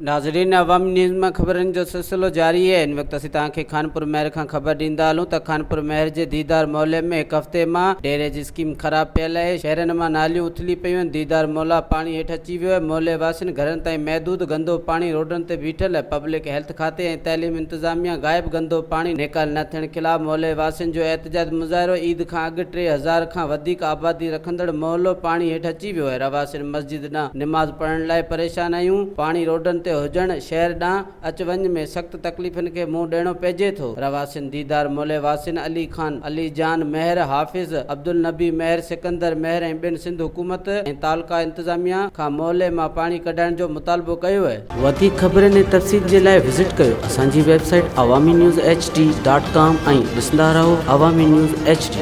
ناظرين عوامي نيوز مان خبرن جو سلسلو جاري آهي هن وقت اسين توهان کي خانپور مهر کان خبر ڏيندا هلون ته خانپور مهر جي ديدار محلي ۾ هڪ هفتي مان ڊيريج اسڪيم خراب پيل آهي شهرن مان ناليون اٿلي پيون آهن ديدار محلا پاڻي هيٺ اچي ويو آهي محلي واسين گهرن تائين محدود گندو پاڻي روڊن تي بيٺل آهي پبلڪ هيلٿ کاتي ۽ تعليم انتظاميا غائب گندو پاڻي نيڪال نه ٿيڻ خلاف محلي واسين جو احتجاج مظاهرو عيد کان اڳ 3000 کان وڌيڪ آبادي رکندڙ محلو پاڻي هيٺ اچي ويو آهي رهواسين مسجد ڏانهن نماز پڙهڻ لاء پريشان آهيون، پاڻي روڊن تي هجڻ، شهر ڏانهن اچ وڃ ۾ سخت تڪليفن کي منهن ڏيڻو پئجي ٿو. رهواسين ديدار مولهي واسين علي خان، علي جان مهر، حافظ عبدالنبي مهر، سڪندر مهر ۽ ٻين سنڌ حڪومت ۽ تعلقه انتظاميا کان محلي مان پاڻي ڪڍائڻ جو مطالبو ڪيو آهي. وڌيڪ خبرن ۽ تفصيل جي لاء وزٽ ڪيو اسان جي website Awami news H D dot com ۽ ڏسندا رهو عوامي نيوز ايڇ ڊي.